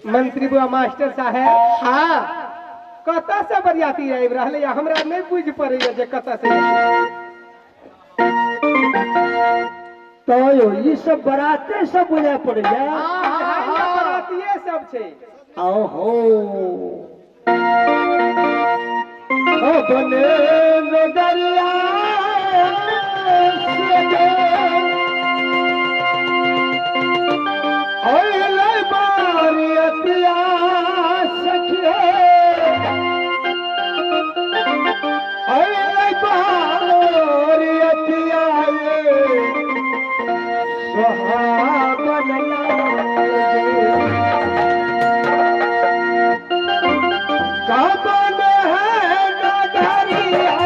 मंत्री बुआ मास्टर साहेब, हाँ। कतऽ से बरियाती आबि रहलै? हमरा नहि बुझि पड़ैया जे कतऽ से। तो यौ ई सब बराते सब बुझाय पड़ैया। बरातिये सब छै। ओहो बने नगरिया से अइलै बारियतिया सखिए, अइलै बारियतिया ये सोहागन लागे। कबन है नगरिया।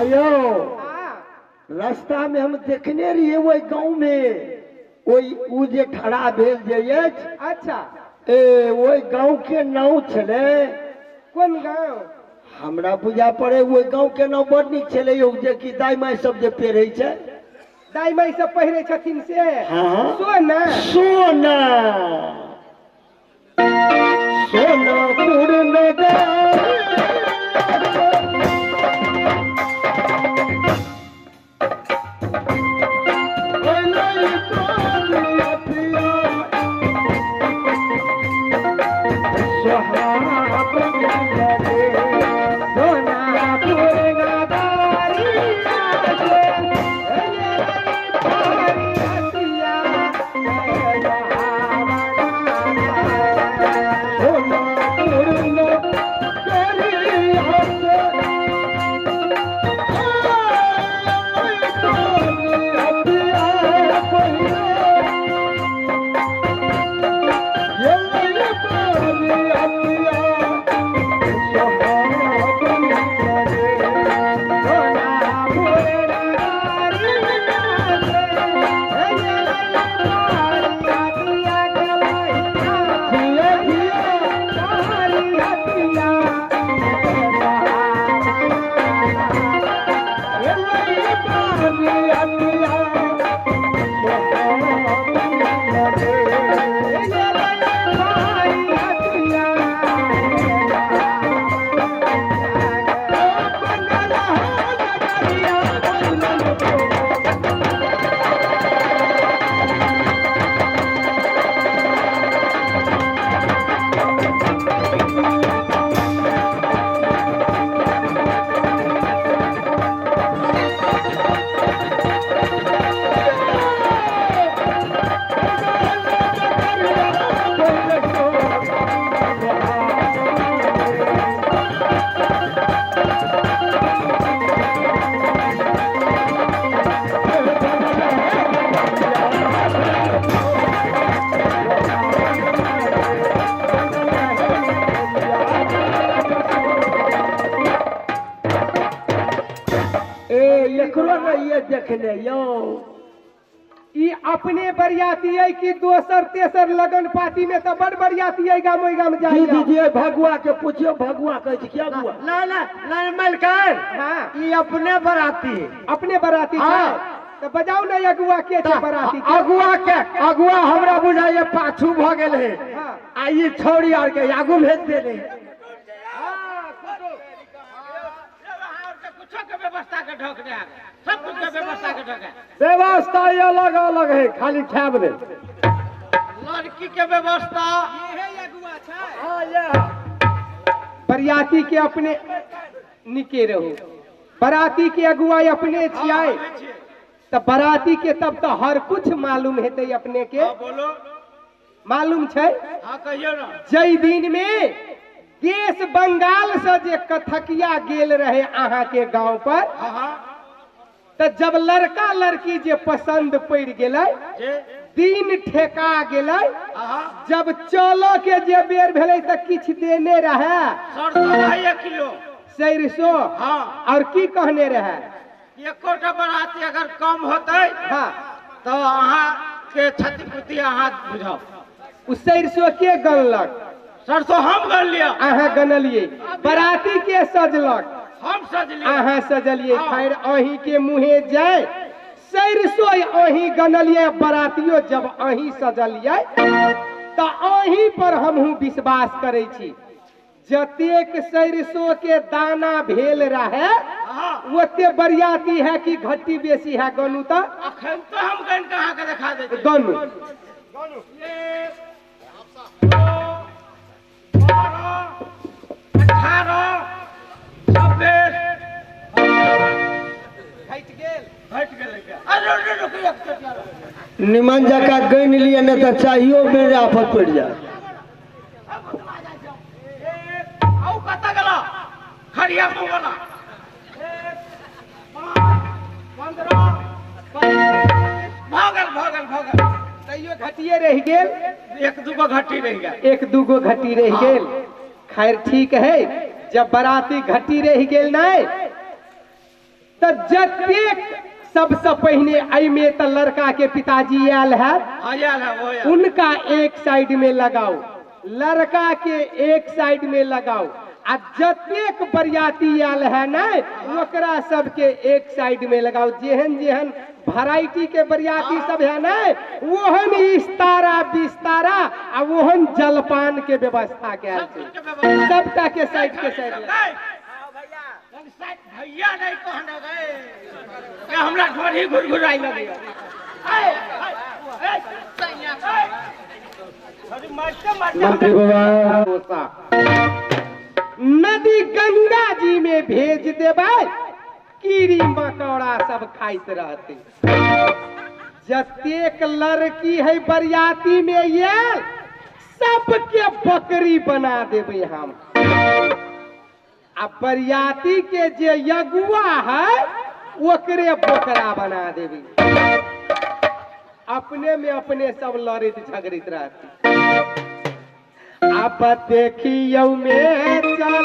अयो रास्ता में हम देखने रहिए ओहि गांव में ओहि उ जे खड़ा भेल जे अछि। अच्छा। ए ओहि गांव के नाम छलै। कोन गांव? हमरा बुझा पड़े ओहि गांव के नाम बड़ नीक छलै यौ, जे कि दाइ माइ सब जे पेरै छै। दाइ माइ सब पहिरै छथिन से? हाँ। सोना। सोना सोनापुर नगर। सोनापुर नगरिया से सोनापुर नगर। ए एकरो नहीं ये देखने यो। ई अपने बरियाती है कि दोसर तेसर लगन पाती में तो बड़ बरियाती है गाम ओहि गाम जी जाइए। जी जी भगुआ के पूछियो, भगुआ कहै छै क्या बुआ? ना ना ना मलकार। हाँ। ई अपने बराती। अपने बराती छै। हाँ। तो बजाउ ने अगुआ के छै बराती के। अगुआ के अगुआ हमरा बुझाइए पाछू भ गेल है। हाँ। आ ई छौड़ी आर के आगू भेज देले। व्यवस्था अलग अलग है, खाली खाब ने लड़की के व्यवस्था। बरियाती के अपने निके रहो, बराती के अगुआ अपने छियै तो बराती के तब तो हर कुछ मालूम हेतै अपने के। बोलो मालूम छै? हाँ कहियो ना। जै दिन में देश बंगाल से जे कथकिया गेल रहे अहाँ के गांव पर, तो जब लड़का लड़की जे पसंद पड़ गेलै, दिन ठेका गेलै, जब चलो के जे बेर भेलै तो किछ देने रहे सरसों 1 किलो सरिसो। हाँ। और की कहने रहे? एकोटा बराती अगर कम होते हाँ तो अहाँ के क्षतिपूर्ति अहाँ बुझाओ। उ सरिसो के गनलक? सरसों हम गन लिया। अहाँ गनलिए। बराती के सजलक? हम सजलिए। अहाँ सजलिए। हाँ। खैर अहीं के मुँहे जाय सरिसो अहीं गनलिए, बरातियो जब अहीं सजलिए तो अहीं पर हमहूँ विश्वास करै छी। जतेक सरिसो के दाना भेल रहे ओते बरियाती है कि घट्टी बेसी है? गनु तो अखन तो हम गन के अहाँ के देखा दे। गनु 1 2 12 18 26 घटि गेल। घटि गेल। अरे रुक एक निमन जका गनि लिए नहीं तो चाहियो मेरे आफत पड़ जाए। आउ कत गेला खड़िया मुँह वाला। 1 5 15 भागल भागल भागल। तैयो घटिए रहि गेल। एक दूगो घटी रहि गेल। एक दूगो घटी रहि गेल। खैर ठीक है, जब बराती घटी रहि गेल नहीं तो जतेक सबसे पहिने एहिमे तो लड़का के पिताजी आयल है, उनका एक साइड में लगाओ, लड़का के एक साइड में लगाओ, आ जतेक बरियाती आयल है ने ओकरा सबके एक साइड में लगाओ। जेहन जेहन वैरायटी के बरियाती सब है ने ओहन इस्तारा बिस्तारा आ ओहन जलपान के व्यवस्था कयल छै सबटा के साइड के साइड। भैया नहीं कहने गए हमरा ढोरी घुरघुराई लगे। मंत्री बाबा नदी गंगा जी में भेज देबै, कीड़ी मकोड़ा सब खाइत रहते। जतेक लड़की है बरियाती में आयल सबके बकरी बना देबै हम। आ बरियाती के जे यगुआ है ओकरे बकरा बना देबै। अपने में अपने सब लड़ैत झगड़ैत रहते। अब देखियौ में चल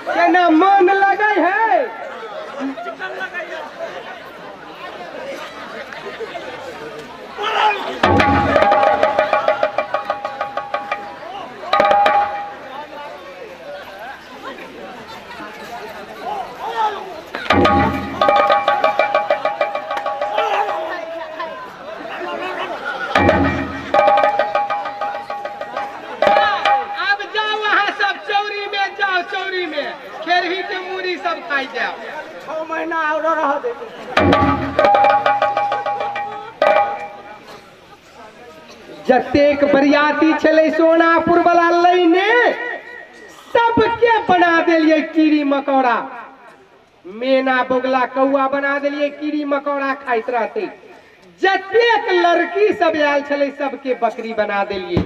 केना मन लगै है। अब जाओ वहां सब चौरी में जाओ, चौरी में खेरही के मूरी सब खाई जाओ। 6 महीना और रह दे। जतेक बरियाती छलै सोनापुर वाला लैने सबके बना देलिए कीड़ी मकोड़ा, मेना बोगला कौआ बना देलिए, कीड़ी मकोड़ा खाइत रहते। जतेक लड़की सब आयल छलै सबके बकरी बना देलिए,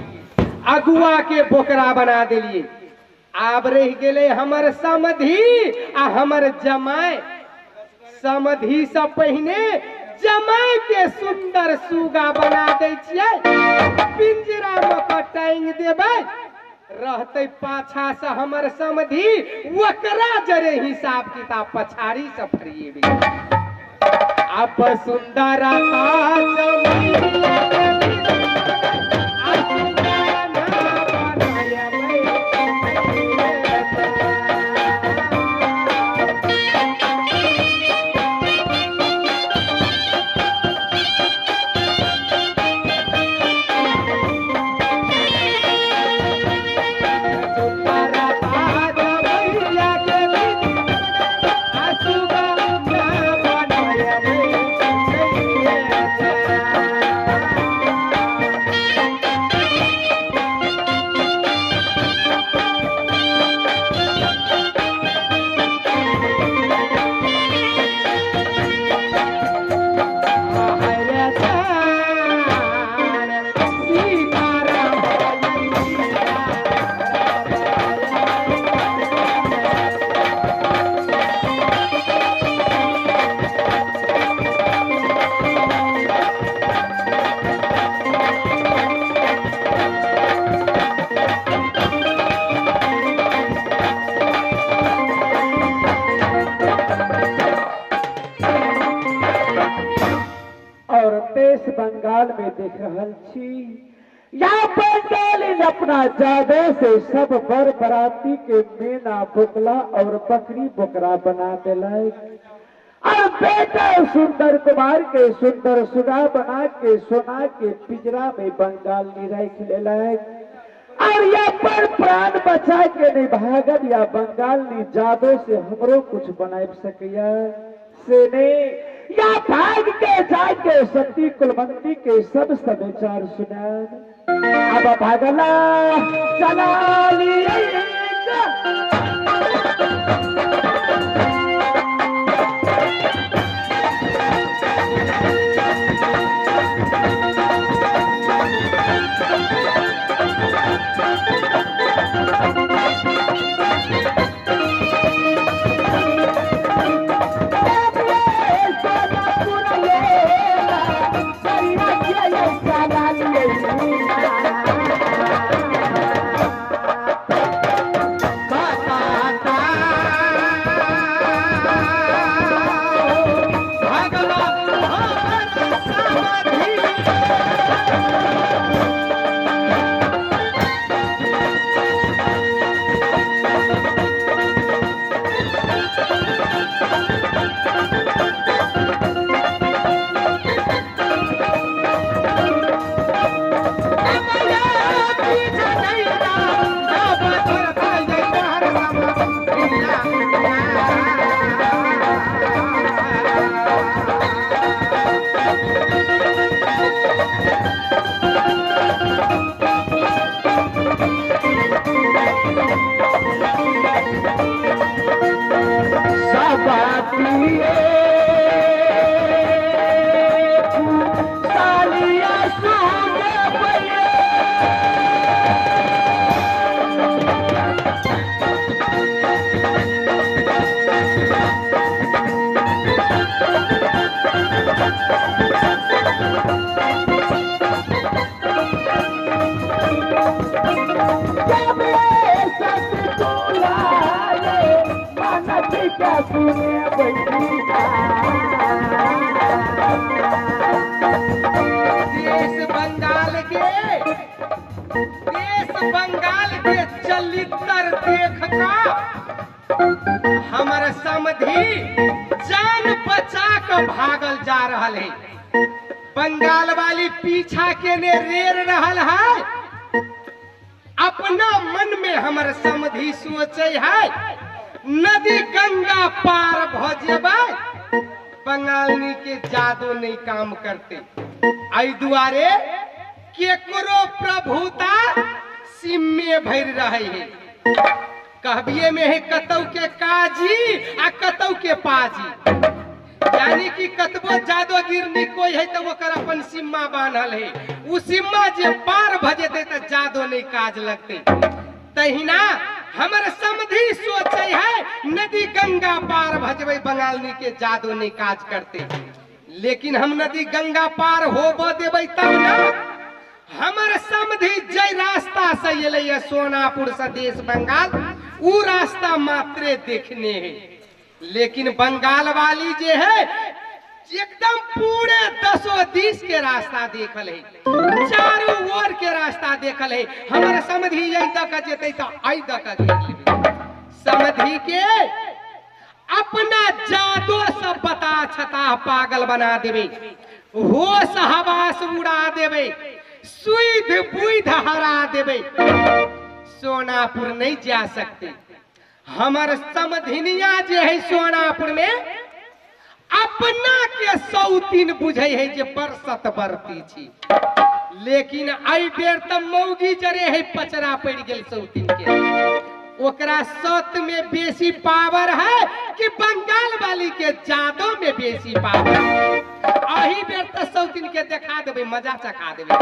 अगुआ के बोकरा बना देलिए। आब रहि गेलै हमर समधी आ हमर जमाय। समधी से पहिने जमाय के सुंदर सुगा बना दै छियै, पिंजरा में क टांग देबै, रहते पाछा से हमर समधी, ओकरा जरे हिसाब किताब पछाड़ी से फरिएबै। अब सुंदर बंगाल में देख रहल छी या बंगाल अपना जादे से सब बर बराती के मेना बोकला और बकरी बोकरा बना दिलक और बेटा सुंदर कुमार के सुंदर सुगा बना के सोना के पिंजरा में बंगाल रख लेलक और या पर प्राण बचा के नहीं भागल या बंगाल जादो से हमरो कुछ बना सकिया से नहीं या भाग के जाके सती कुलवंती के सब समाचार सुना। अब भागला चला लिया। Yeah. देश बंगाल के चलितर देख का हमर समधी जान बचा के भागल जा रहल है। बंगाल वाली पीछा के ने रेर रहल है। अपना मन में हमर समधी सोचे है नदी गंगा पार भ जेबै, बंगालनी के जादू नहीं काम करते। एहि दुआरे केकरो प्रभुता सिम्मे भरि रहे है। कहबिये में है कतौ के काजी आ कतौ के पाजी, यानी कि कतबो जादूगिरनी कोई है तो ओकर अपन सिम्मा बान्हल है। उ सिम्मा जे पार भ जेतै त जादू नहीं काज लगते। तहिना हमर समधी सोचे है नदी गंगा पार भ जेबै, बंगालनी के जादू नहीं काज करते। लेकिन हम नदी गंगा पार होब देबै तब ना। हमर समधी जय रास्ता से एलै सोनापुर से देश बंगाल, उ रास्ता मात्रे देखने है। लेकिन बंगाल वाली जे है एकदम पूरे दसों दिश के रास्ता देखल है, चारों ओर के रास्ता देखल है। हमर समधी यही दक जेतै त आई दक घेर लेबै। समधी के अपना जादू सब बता छता पागल बना देबै, होश हवास उड़ा देबै, सुध बुध हरा देबै। सोनापुर नहीं जा सकते। हमर समधिनिया जे है सोनापुर में अपना के सौतीन बुझे है जे बरसत बरती छी, लेकिन एहि बेर त मौगी जरे है पचरा पड़ गेल सौतीन के। ओकरा सत में बेसी पावर है कि बंगाल वाली के जादो में बेसी पावर। अही बेर त सौतीन के देखा देबै, मजा चखा देबै।